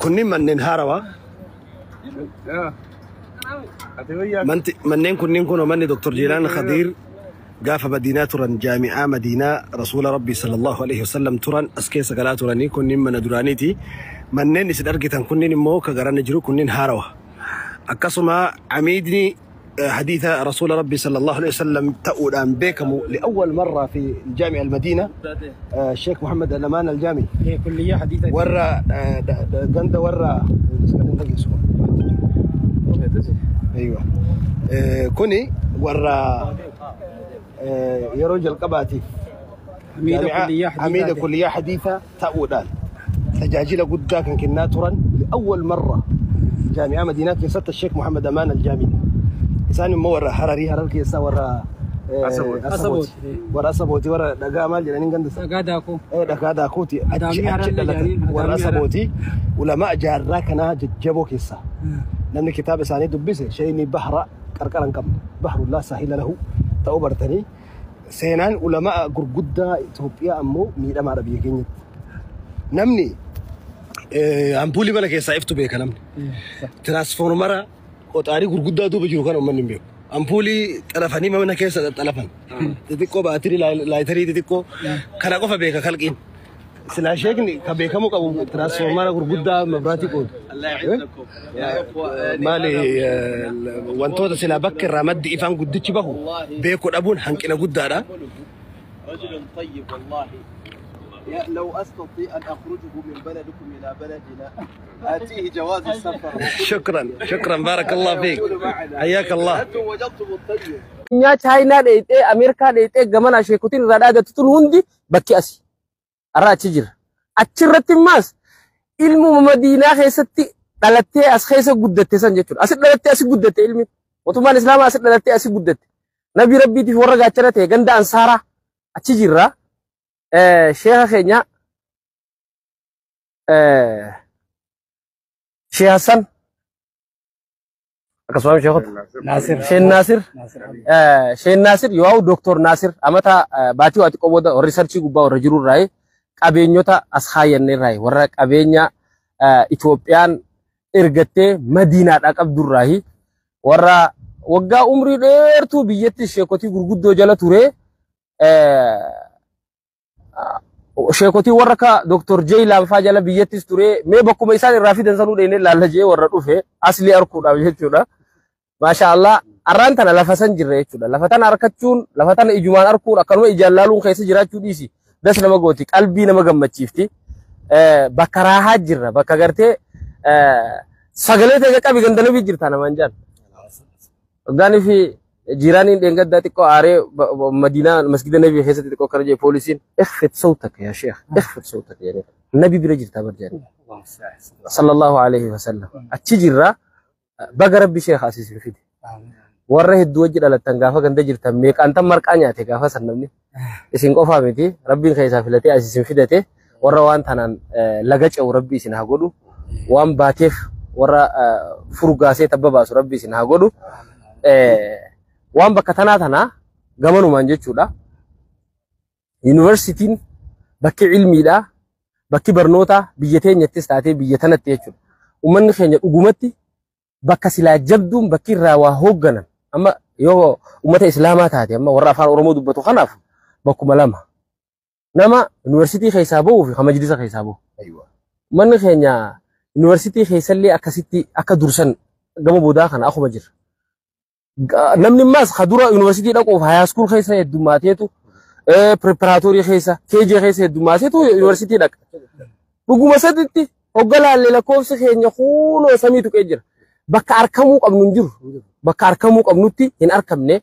Kunniin manneen haarawaa. Manneen kunniin kun manni Dr. Jilaan Khadiir gaafa Madiinaa turan, jaami'aa Madiinaa Rasuula Rabbii sallallahu alaihi wasallam turan, as keessa galaa turanii, kunniin mana duraaniiti. Manneen isin argitan kunniin immoo ka garanna jiru kunniin haarawa. Akkasuma amiidni hadiisa Rasuula Rabbii sallallahu alaihi wasallam ta'uudhaan beekamu li'awwal marra fi jaami'a al-Madiina, Sheekh Muhammad Al-Amaan Al-Jaami. Kulliyyaa hadiisa. Warra ganda warra Aywa. Kuni warra yeroo jalqabaatiif Amiida kulliyyaa hadiisaa amiida kulliyyaa hadiisaa ta'uudhaan tajaajila guddaa kan kennaa turan li'awwal marra jaami'aa Madiinaa keessatti Sheekh Muhammad Amaan Aljaamii. Isaan immoo warra Hararii, Harar keessaa warra Asabooti. Warra Asabooti, warra dhagaa maal jedhaniin ganda isaa? Dhagaa daakuu. Dhagaa daakuuti achi Adaamii achi Harallee dhalatan jedhaniin, warra Adaamii Harar. Asabooti, ulamaa jaarraa kanaa jajjaboo keessaa. Namni kitaaba isaanii dubbise shayni bahra qarqara hin qabne, bahrullaa saahila lahu ta'uu bartanii. Seenaan ulamaa gurguddaa Itoophiyaa ammoo miidhamaadha biyya keenyatti. Namni ampuulii mana keessaa iftu beeka namni. Tiraansfoormara qoxaarii gurguddaa duuba jiru kana uummanni hin beeku. Ampuulii xalafanii mana keessa xalafan. Xixiqqoo baatirii laayitarii xixiqqoo kana qofa beeka kalqiin. Silaa sheekni ka beekamuu qabu tiraansfoormara gurguddaa mabraatii qoodu. Maali, wantoota silaa bakka irraa maddi ifaan guddichi bahu beekuu dhabuun hanqina guddaadha. رجل طيب والله، يا لو استطيع ان اخرجه من بلدكم الى بلدنا، اتيه جواز السفر. شكرا شكرا، بارك الله فيك، حياك الله. انتم وجدتم الطيب. Nyaa Chaayinaa dheeyxee, Ameerikaa dheeyxee, gamana sheekotiin irraa dhaadatu tun hundi bakki asi. Har'a achi jira. Achirratti immaas ilmuma Madiinaa keessatti dhalattee as keessa guddatte san jechuudha. Asi dhalattee asi guddatte ilmi. Mootummaan Islaamaa asi dhalattee asi guddatte. Nabii Rabbiitiif warra gaachana ta'e ganda Ansaaraa achi jirra. Sheeka keenya Sheekh Hassan, akkasumas sheekota Naasir. Sheen Naasir. Sheen Naasir yoo Dooktor Naasir amata baatii waa xiqqoo booda riisarchii gubbaa warra jiru irraa qabeenyota as kaayyanne irraa, warra qabeenya Itoophiyaan ergattee Madiinaadhaa qabdu irraa, warra waggaa umrii dheertuu biyyatti sheekotii gurguddoo jala ture, sheekotii warra akka Dooktor Jeeyilaan faa jala biyyattis ture, mee bakkuma isaan irraa fidan sanuu dheenee laalla jee warra dhufe asli arkuudhaaf jechuudha. Maasha Allah, arraan tana lafa san jirra jechuudha. Lafa tana arkachuun, lafa tana ijumaan arkuun, akkanuma ijaan laaluun keessa jiraachuu dhiisi. Das nama gooti, qalbii nama gammachiifti. Bakka raahaa jirra, bakka gartee sagalee ta'e qabi ganda nabii jirta namaan jaan. Waggaanii fi jiraaniin dheengaddaa xiqqoo aaree Madiinaa masgida nabii keessatti xiqqoo akkana jee, poolisiin اخفض صوتك يا شيخ، اخفض صوتك jedhee, nabii bira jirta bar jedhee. Sallallahu alaihi wasallam. Achi jirra, baga Rabbi sheekh asiisin fide. Warra hedduu wajji dhalattan gaafa ganda jirtan meeqaan tan marqaa nyaate gaafa san namni. Isin qofaa miti, Rabbiin keessaa filatee asiisin fidate, warra waan tanaan laga ce'u Rabbi isin haa godhu. Waan baateef warra furgaasee tabba baasu Rabbi isin haa godhu. Waan bakka tanaa tanaa gamanumaan jechuudha. Yuunivarsiitiin bakki ilmiidhaa, bakki barnootaa biyya teenyattis taatee biyya tanatti jechuudha. Uummanni keenya dhugumatti bakka silaa jabduun bakki irraa waa hoogganan, amma yoo uummata Islaamaa taate, amma warra afaan Oromoo dubbatu kanaaf bakkuma lama. Nama yuunivarsiitii keessaa bahuu fi majlisa keessaa bahu. Uummanni keenya yuunivarsiitii keessallee akkasitti akka dursan gama boodaa kana akkuma jira. Namni immaas ka dura yuunivarsiitii dhaquuf high school keessa heddumaateetu, preparatory keessa, KG keessa heddumaateetu yuunivarsiitii dhaqa. Dhuguma saditti hogga laallee lakkoofsi keenya kunoo samii tuqee jira. Bakka arkamuu qabnu hin jiru. Bakka arkamuu qabnutti hin arkamne.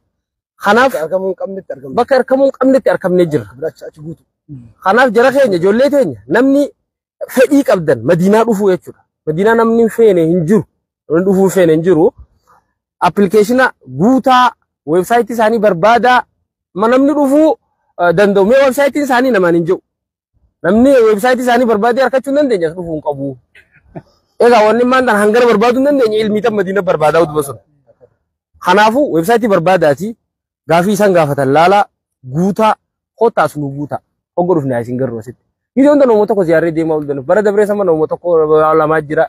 Kanaaf Bakka argamuu hin qabnetti argamne. Bakka arkamuu hin qabnetti arkamnee jirra. Biracha achi guutu. Kanaaf jara keenya, ijoollee teenya, namni fedhii qabdan Madiinaa dhufuu jechuudha. Madiinaa namni hin feene hin jiru. Namni dhufuu hin feene hin jiru. Appilikeeshina guutaa, weebsaayitii isaanii barbaadaa, ma namni dhufuu danda'u. Mee weebsaayitiin isaanii namaan hin jiru. Namni weebsaayitii isaanii barbaadee argachuu hin dandeenye as dhufuu hin qabu. Egaa wanni maan tan hangana barbaaduu hin dandeenye ilmii tan Madiina barbaadaa utuma sun. Kanaafuu weebsaayitii barbaadaati gaafii isaan gaafatan laalaa guutaa, kottaa as nu guutaa. Hogga dhufne isin garuu asitti. Gizee hunda nama tokko ziyaarree deemaa ooltan. Bara dabree sama nama tokko lamaa jira.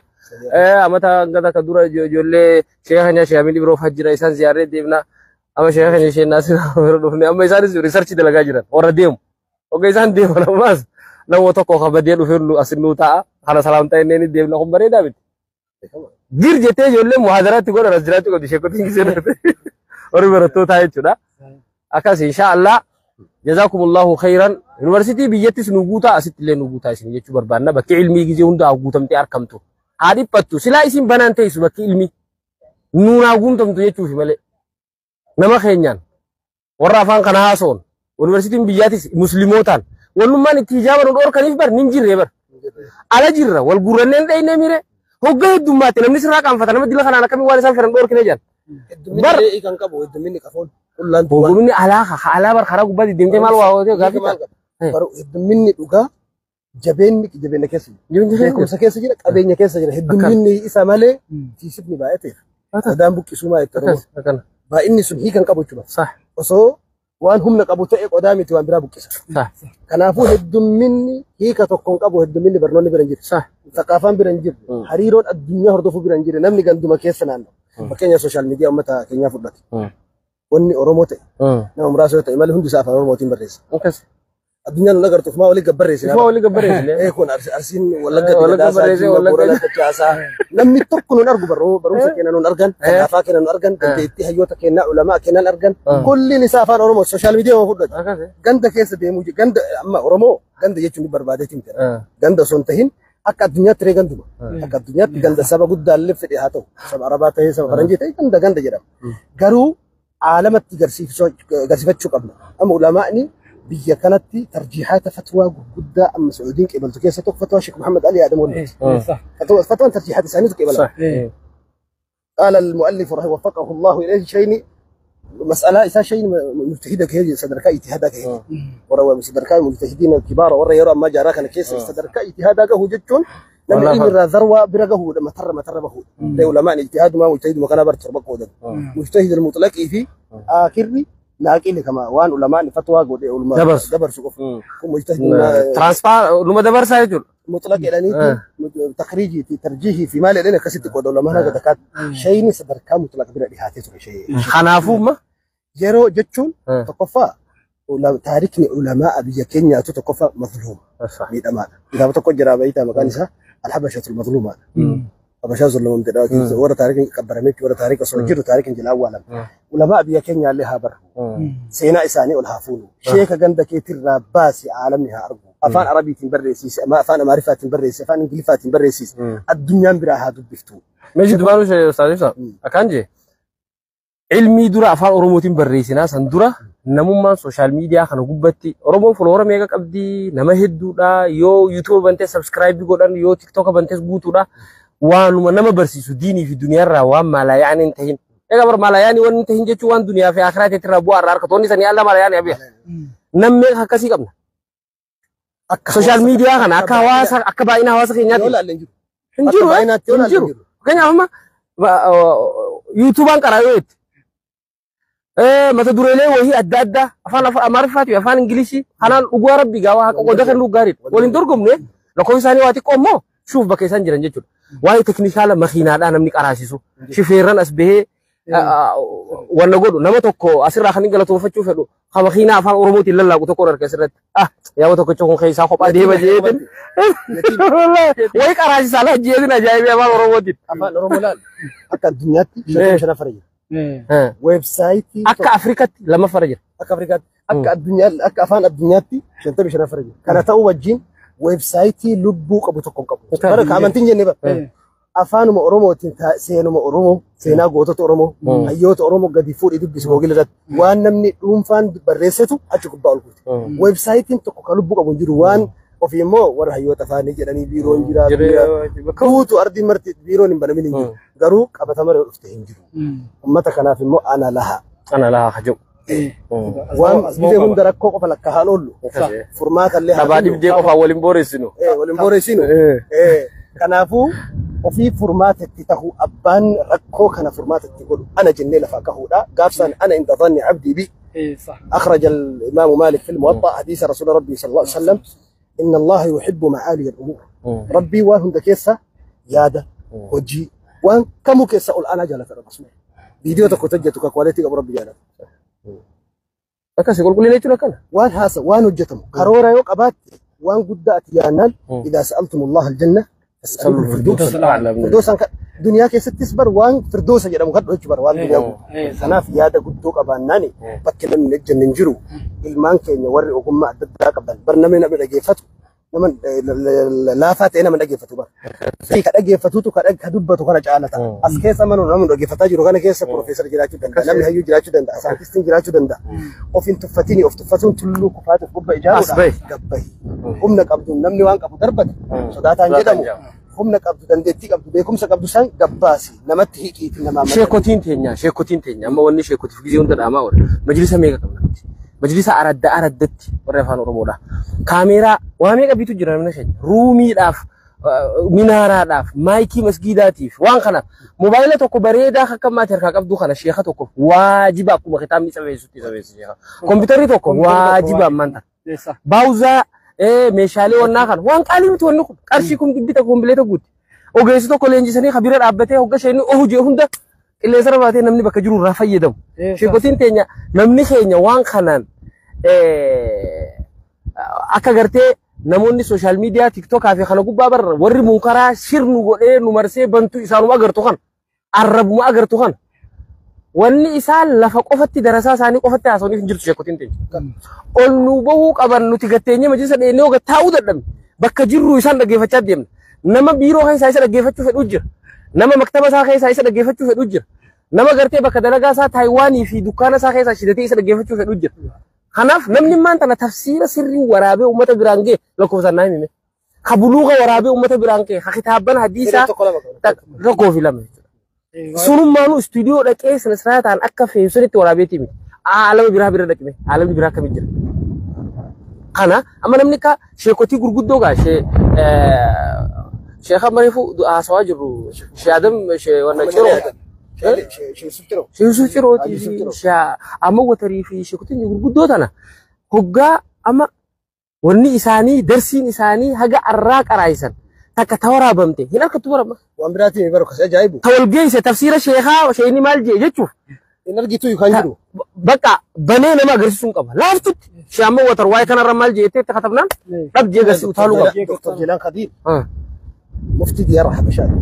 Amata hanga takka dura ijoollee sheekha keenya Sheekh Amiin Ibroo fa'aa jira isaan ziyaarree deemna. Amma sheekha keenya Sheekh Naasir bira dhufne amma isaanis riisarchii dalagaa jiran warra deemu. Oga isaan deeman ammaas nama tokko kabadee dhufee nu as nu ta'a. Kana salaamtaa inni ni deemna kun bareedaa miti. Gir jettee ijoollee muhaadaraatti godhan as jiraachuu qabdi sheekotiin gisee darbee. Warri barattootaa jechuudha. Akkas insha Allah jazakumullahu khairan. Yuunivarsiitii biyyattis nu guutaa asitti illee nu guutaa isin jechuu barbaanna. Bakki ilmii gizee hunda guutamtee argamtu. Haa dhiphattu silaa isin banaan teessu bakki ilmii nuunaa guutamtu jechuufi malee. Nama keenyaan warra afaan kana haasoon yuunivarsiitiin biyyaatis muslimootaan wannummaan itti hijaaba nu dhorkaniif bar nin jirre bar. Ala jirra wal guurranneen dhayinee mire hogga heddummaatti namni sirraa qaanfata nama dila kanaan akkamiin waan isaan fedhan dhorkine jedhan. Bar kan qabu heddumminni qafoon qullaan duwwaa. Heddumminni alaa alaa bar karaa gubbaatti deemtee maal waa hootee gaaffii Maal qaba? Baruu heddumminni dhugaa jabeenni jabeenya keessa jira. Beekumsa keessa jira, qabeenya keessa jira. Heddumminni isa malee tiisifni baay'ateera. Qodaan buqqisuu maa itti Oromoo. Baay'inni sun hiikan qabu jechuudha. Osoo waan humna qabu ta'e qodaa miti waan biraa buqqisa. Kanaafuu heddumminni hiika tokko hin qabu heddumminni barnoonni bira hin jiru. Thaqaafaan bira hin jirre, hariiroon addunyaa hordofuu bira hin jirre, namni ganduma keessa naanna'u. Fakkeenya sooshaal miidiyaa uummata keenyaa fudhate. Wanni Oromoo ta'e nama muraasa yoo ta'e malee hundi isaa afaan Oromootiin barreessa. Addunyaan nu agartuuf maa walii gabbarreessina. Maa walii gabbarreessine. Kun Arsiin Wallagga Daasaa, Jimma Boorana Dachaasaa. Namni tokko nun argu barumsa keenya nun argan, thaqaafaa keenya nun argan, dandeettii hayyoota keenyaa, ulamaa keenya nun argan. Kulliin isaa afaan Oromoo sooshaal miidiyaa waan fudhate. Ganda keessa deemuu ganda amma Oromoo ganda jechuun ni barbaadeetti miti. Ganda osoo hin tahin akka addunyaatti ree ganduma. Akka addunyaatti ganda saba guddaallee fedhe haa ta'u. Saba Arabaa ta'ee saba Faranjii ta'ee ganda ganda jedhama. Garuu aalamatti garsiifachuu qabna. Amma ulamaa'ni biyya kanatti tarjiihaata fatwaa gurguddaa amma Sacuudiin qeebaltu keessa tokko fatwaa Sheekh Muhammad Ali Adam waliin. Fatwaan tarjiihaata isaaniitu qeebalama. قال المؤلف رحمه وفقه الله إليه شيء مسألة إسا شيء مجتهدة كهي صدرك اجتهادك هي وروى صدرك المجتهدين الكبار ورى يرى ما جراك كيس صدرك اجتهادك هو جتون لما علم ذروة برقه لما تر ما تر به علماء اجتهاد ما مجتهد ما كان بر تربك ودن مجتهد المطلق في آخر لكن كما وان علماء فتوى قد علماء دبر سقف مجتهد ترانسفار لما دبر سايجول مطلق إلى تخريجي في ترجيحي في مال لنا كسيت قد علماء هذا كات شيء صدرك مطلق برا لهاتي شيء خنافو ما yeroo jechuun tokkoffaa taarikni ulamaa biyya keenyaatu tokkoffaa mazluuma miidhamaadha. Kitaaba tokko jira bayitaa maqaan isaa Alhabashatul Mazluumaadha. Habashaa zulmamtedha. Warra taarikni qabbaramee warra taarika osoo jiru taarikni jala awwaalama. Ulamaa biyya keenyaallee haa barru. Seenaa isaanii ol haa fuunu. Sheeka ganda keetirraa baasi aalamni haa argu. Afaan Arabiitiin barreessiisi, afaan Amaariffaatiin barreessiisi, afaan Ingiliffaatiin barreessiisi. Addunyaan biraa haa dubbiftu. Meeshii dubaanuu Ustaaz Ibsaa akkaan jee ilmii dura afaan Oromootiin barreessinaa san dura namummaan sooshaal miidiyaa kana gubbatti Oromoon folowara meeqa qabdi nama hedduudha yoo yuutuuba bantee sabskraayibii godhan yoo tiktooka bantees guutuudha waanuma nama barsiisu diinii fi duniyaarraa waan maalayaanii hin tahin. Egaa bar maalayaanii waan hin tahin jechuun waan duniyaa fi akhiraa irraa bu'aa irraa harkatu wanni sanii alla maalayaanii abiya. Nam meeqa akkasii qabna. Sooshaal miidiyaa kana akka hawaasa akka baay'ina hawaasa keenyaatti. Hin jiru hin jiru. Fakkeenyaaf amma yuutuubaan karaa yoo itti mata dureelee wayii adda addaa afaan Amaariffaatii fi afaan Ingilishii kanaan dhugaa rabbi gaawaa haqa qoda kan gaariidha. Waliin dorgomne lakkoofsi isaanii waa xiqqoo immoo shuuf bakka isaan jiran jechuudha. Waa'ee teknikaala makiinaadhaa namni qaraasisu shifeerran as bahee wanna godhu nama tokko asirraa kan hin galatoonfachuu fedhu ha makiinaa afaan Oromootiin lallaaqu tokko arga asirratti. Ah yaaba tokkicha kun keessaa kophaa deema jeetin. Wayi qaraasisaa laa jeetin ajaa'ibee afaan Oromootiin. Afaan Oromoo laal akka addunyaatti 55 jira. Weebsaayitii akka Afrikaatti 2ffaa jira. Akka Afrikaatti akka addunyaa akka afaan addunyaatti 55 jira. Kana ta'uu wajjin weebsaayitii lubbuu qabu tokko hin qabu. Bara amantiin jennee bara. Afaanuma Oromootiin seenuma Oromoo seenaa gootota Oromoo hayyoota Oromoo gadi fuudhee dubbisu googil irratti waan namni dhuunfaan barreessetu achi gubbaa ol guute. Weebsaayitiin tokko kan lubbuu qabu hin jiru waan ofii immoo warra hayyoota afaanii jedhanii biiroon jira guutuu ardiin marti biiroon hin banamin hin jiru. Garuu qabatama yoo dhufte hin jiru. Uummata kanaaf immoo ana laha. Ana laha hajau. Waan biyya hunda rakkoo qofa lakka haan oollu. Furmaata illee haa Dhabaa dhibdee qofaa waliin booressinu. Waliin booressinu. Kanaafuu ofii furmaata itti tahu abbaan rakkoo kana furmaata itti godhu ana jennee lafaa kahuudha. Gaafsaan ana inda dhanni abdii bi. أخرج الإمام مالك في الموطأ حديث رسول ربي صلى الله عليه وسلم Inna Allaha yuhibbu ma'aaliya al-umuur. Rabbii waan hunda keessa yaada, hojii, waan kamuu keessa ol aanaa jaalata Rasuulli. Viidiyoo tokko hojjetu ka quality qabu Rabbi jaalata. Akkasii qulqullina jechuun akkana. Waan haasa waan hojjetamu karoora yoo qabaatte waan guddaa ati yaannaan idaa sa'altumullaha aljanna fas'aluhu firdoosa. Firdoosaan duniyaa keessattis bar waan firdoosa jedhamu kadhu jechuudha bar waan duniyaa guutuu. Kanaaf yaada guddoo qabaannaani bakki namni hin ejjenne hin jiru. Ilmaan keenya warri ogummaa adda addaa qaban bar namni nama dhageeffatu nama laafaa ta'e nama dhageeffatu bar. Ka dhageeffatutu ka dubbatu kana caalata. As keessa mana namni dhaggeeffataa jiru kana keessa piroofeesar jiraachuu danda'a, namni hayyuu jiraachuu danda'a, saayintistiin jiraachuu danda'a. Of hin tuffatini, of tuffatuun tulluu kufaatuuf gubba ijaaruudha. Gabbahi. Humna qabdu namni waan qabu darbate sodaataan jedhamu. Humna qabdu, dandeettii qabdu, beekumsa qabdu san gabbaasi namatti hiiqiiti namaa. Sheekotiin teenya amma wanni sheekotiif gizee hunda dhaamaa oola. Majlisa meeqa qabna? Majlisa aradda araddatti warra afaan Oromoodha. Kaameeraa waa meeqa bitu jira namni keenya? Ruumiidhaaf, minaaraadhaaf, maayikii masgiidaatiif waan kanaaf moobaayila tokko bareedaa akka maatii harkaa qabdu kana sheeka tokkoof waajiba akkuma kitaabni isa beeksisutti isa beeksisa sheeka. Kompiitarri tokko waajiba ammaan tana. Baawuzaa meeshaalee wannaa kana waan qaalii miti wanni kun qarshii kun dhibbi tokko kompileeta guutti. Ogeessi tokko leenjisanii kabira dhaabbatee hogga isheen ohu jee hunda qilleensa irra baatee namni bakka jiru irraa fayyadamu. Sheekotiin teenya namni keenya waan kanaan akka gartee namoonni sooshaal miidiyaa tiktookaa fi kana gubbaa barra warri munkaraa shirnu godhee nu marsee bantuu isaanuma agartu kana arrabuma agartu kana wanni isaan lafa qofatti darasaa isaanii qofatti haasawaniif hin jirtu sheekotiin teenya. Ol nu bahuu qaban nuti gatteenyee majlisa dheenyee hogga taa'uu dadhabne bakka jirru isaan dhaggeeffachaa deemna. Nama biiroo keessaa isa dhaggeeffachuu fedhu jira. Nama maktaba isaa keessaa isa dhaggeeffachuu fedhu jira. Nama gartee bakka dalagaa isaa Taayiwaanii fi dukkaana isaa keessaa shidatee isa dhaggeeffachuu fedhu jira. Kanaaf namni maan tana tafsiira sirrii waraabee uummata biraan ga'e lakkoofsaan naa himime. Ka buluuga waraabee uummata biraan ga'e ka kitaabban hadiisaa tokkoo fi lama jechuudha. Sunummaanuu istuudiyoo dhaqee sinisiraataan akka fe'isanitti waraabeetii miti. Aalama biraa bira dhaqime aalamni biraa akkamii jira. Kana amma namni akka sheekotii gurguddoo gaa sheeka mariifu haasawaa jirru shee Adam shee wanna ciroo. Shee Yusuf Cirootii fi shee amma watarii fi sheekotiin gurguddoo tana hoggaa amma wanni isaanii darsiin isaanii haga arraa qaraayisan takka tawaraabamte hin harkattu barama. Waan biraatiin baru kas ajaa'ibu. Ta wal geesse tafsiira sheekaa sheeni maal jee jechuuf. Hin argitu kan jiru. Bakka banee nama agarsiisuu qaba. Laaftutti shee amma watar waa'ee kanarra maal jeettee itti katabnaan dhab jee agarsiisu utaaluu qaba. Dr. Jilaan Khadiir. Muftii Diyaara Habashaati.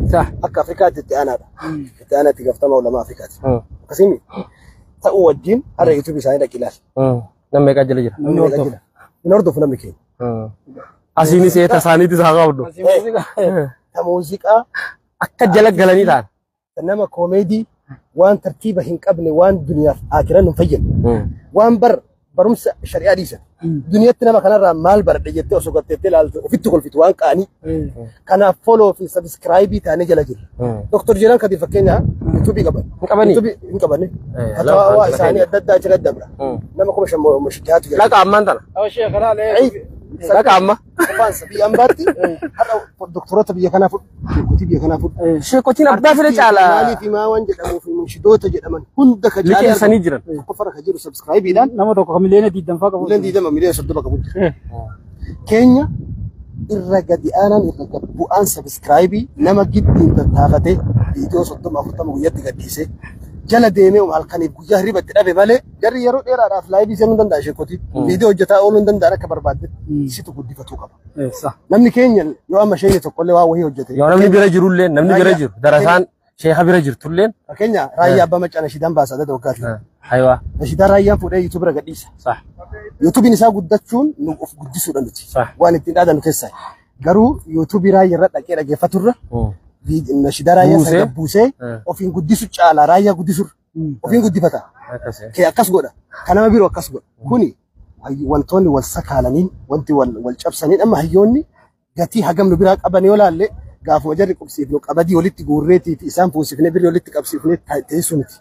Akka Afrikaatti itti aanaadha. Itti aanaatti gaafatama ulamaa Afrikaati. Akkasii ta'uu wajjin har'a yuutuubii isaanii dhaqi ilaali. Namni meeqa jala jira? Namni meeqa jira? Hin hordofu namni keenya. Asiinis eeta isaaniitis haa qabdu. Ta muuziqaa akka jala galanii ta'an. Nama koomeedii waan tartiiba hin qabne waan duniyaaf akiran hin fayyadne. Waan barumsa shari'aa dhiisan. Duniyatti nama kanarraa maal baradhe jettee osoo garteettee ilaalte ofitti kolfitu waan qaanii. Kanaaf follow fi subscribe taanee jala jirra. Dr. Jilaan Khadiir fakkeenya yuutuubii qaban. Hin qabanii? Yuutuubii hin qabani. Fatawaa isaanii adda addaa jira dabra. Nama 5,600 jira. Laqa ammaan tana. Laqa amma. Qofaansa biyya ambaatti har'a doktoroota biyya kanaa fudhu, sheekotii biyya kanaa fudhu. Sheekotiin abbaa fedhe caalaa. Maaliif himaa waan jedhamuu fi munshidoota jedhaman hunda ka caalaa. Liqeessanii jiran. Tokkoffarra ka jiru subscribe-dhaan. Nama tokko ka miliyoona 20 fa'aa qabu. Miliyoona 20 miliyoona 30 qabu jira. Keenya irra gadi aanaan irra gad bu'aan subscribe nama giddiin tattaafatee viidiyoo 30 40 guyyatti gadhiisee jala deemee halkaniif guyyaa hirriba itti dhabe malee jarri yeroo dheeraadhaaf laayivii seenuu hin danda'a sheekotii. Viidiyoo hojjetaa ooluu hin danda'an akka barbaaddetti situ guddifatuu qaba. Namni keenya yoo amma sheekni tokkollee waa wayii hojjete. Yoo namni bira jirullee namni bira jiru darasaan sheeka bira jirtulleen. Fakkeenya raayyaa abbaa macaa nashiidaan baasa adda waggaati. Ayiwaa. Nashiidaan raayyaan fuudhee yuutuubii irra gadhiisa. Yuutuubiin isaa guddachuun nu of guddisuudha nuti. Waan ittiin dhaadannu keessaa. Garuu yuutuubii raayyaa irra dhaqee dhaggeeffaturra nashiidaa raayyaa sana buusee ofiin guddisu caala raayyaa guddisurra ofiin guddifata. Kee akkas godha. Kan nama biroo akkas godha. Kuni wantoonni wal sakaalaniin wanti wal cabsaniin amma hayyoonni gatii hagam nu biraa qaban yoo laalle gaafuma jarri qubsiifnu qabadii walitti guurreetii fi isaan fuusifnee birrii walitti qabsiifnee teessuu miti.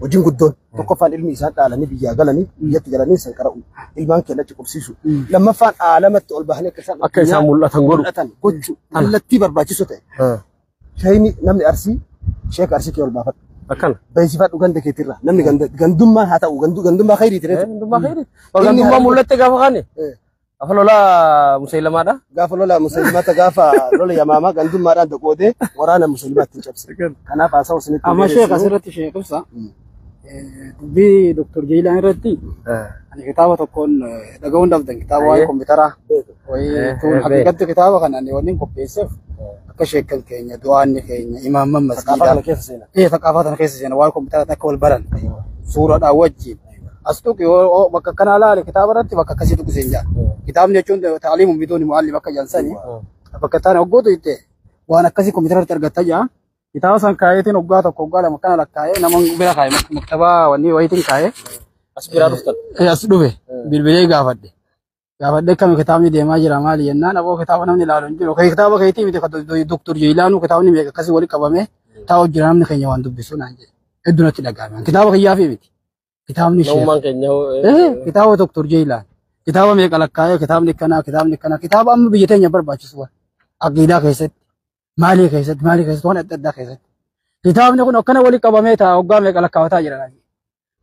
Hojiin guddoon tokkoffaan ilmi isaan dhaalanii biyyaa galanii biyyatti galanii san qara'u ilmaan keenya achi qubsiisu. Lammaffaan aalamatti ol bahanii akka isaan mul'atan godhu. Mul'atan gochuu kallattii barbaachisoo ta'e. Sheeyni namni Arsii sheeka Arsii kee ol baafadhu. Akkana. Beeksifadhu ganda keetirraa namni gandummaan haa ta'u gandummaa khayriiti. Gandummaa khayriiti. Gandummaa mul'atte gaafa kaane. Gaafa lola Musaylamaadha. Gaafa lola Musaylimaata gaafa lola Yamaamaa gandummaadhaan qoodee waraana Musaylimaatti hin cabse. Kanaaf haasawu isinitti Amma sheek asirratti sheek ibsa. Dubbii Dr. Jeelaan irratti ani kitaaba tokkoon dhaga'uun dhabdan kitaaba waa'ee kompiitaraa. Wayii tuun haqiiqatti kitaaba kana ani wanni qopheesseef akka sheekan keenya du'aanni keenya imaamman Thaqaafaa masgiidaa. kana keessa seena. Thaqaafaa kana keessa seena waa'ee kompiitaraa akka wal baran suuraadhaan wajjin. As tuqi yoo bakka akkanaa laale kitaaba irratti bakka akkasii tuqu seen jaa. Kitaabni jechuun ta'aliimu biduuni mu'allim akka jansani bakka taane hoggootu itti waan akkasii kompiitara irratti argatta jaa. Kitaaba san kaayeetiin hoggaa tokko hoggaa lama kana lakkaa'ee nama bira kaa'e maktabaa wanni wayiitiin kaa'ee As biraa dhuftan. As dhufe bilbilee gaafadhe. Gaafadhe kami kitaabni deemaa jira maali jennaan aboo kitaaba namni ilaalu hin jiru. Kitaaba keetii miti Doktor Jeelaanuu kitaabni meeqa akkasii walitti qabamee taa'u jira namni keenya waan dubbisu naan jedhe. Hedduu natti dhaga'ame. Kitaaba kiyyaafi miti. Kitaabni sheekh. Namummaan keenya Kitaaba Doktor Jeelaan. Kitaaba meeqa lakkaa'ee kitaabni kanaa kitaabni kanaa kitaaba amma biyya teenya barbaachisu waan aqiidaa keessatti maalii keessatti maalii keessatti waan adda addaa keessatti. Kitaabni kun akkana walitti qabamee taa'a hoggaa meeqa lakkaawataa jira.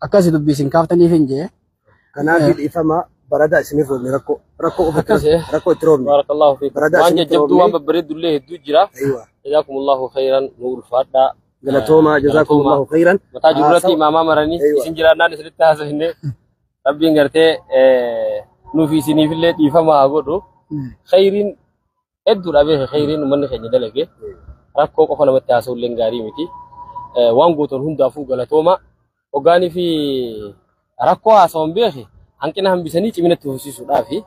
Akkasi dubbisin kaaftaniif hin jee. Kanaaf dhiifama baradaa isiniif roobne rakkoo rakkoo ofitti rakkoo itti roobne. Barakallahu fiikum. Baradaa Waan isinitti jajjabduu waan roobne. babbareeddullee hedduu jira. Aywa. Jazakumullahu khairan nu ulfaadhaa. Galatooma jazakumullahu khairan. Mataa jirurratti imaamaa maranii isin jiraannaan isinitti haasofne rabbiin gartee nuuf isiniifillee dhiifama haa godhu. Khayriin hedduudha beeke khayriin uummanni keenya dalage rakkoo qofa namatti haasa'ullee gaarii miti. Waan gootan hundaafuu galatooma. Hoggaanii fi rakkoo haasawan beeke hanqina hambisanii cimina itti fufsiisuudhaafi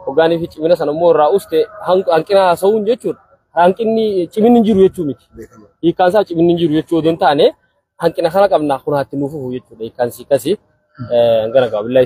hoggaanii fi cimina sana immoo irraa uste hanqina haasa'uun jechuudha. Hanqinni ciminni hin jiru jechuu miti. Hiikkaan isaa ciminni hin jiru jechuu odoo hin taane hanqina kana qabnaa kun haa itti nuuf fufu jechuudha. Hiikkaan sii kasi gara gaabillaa.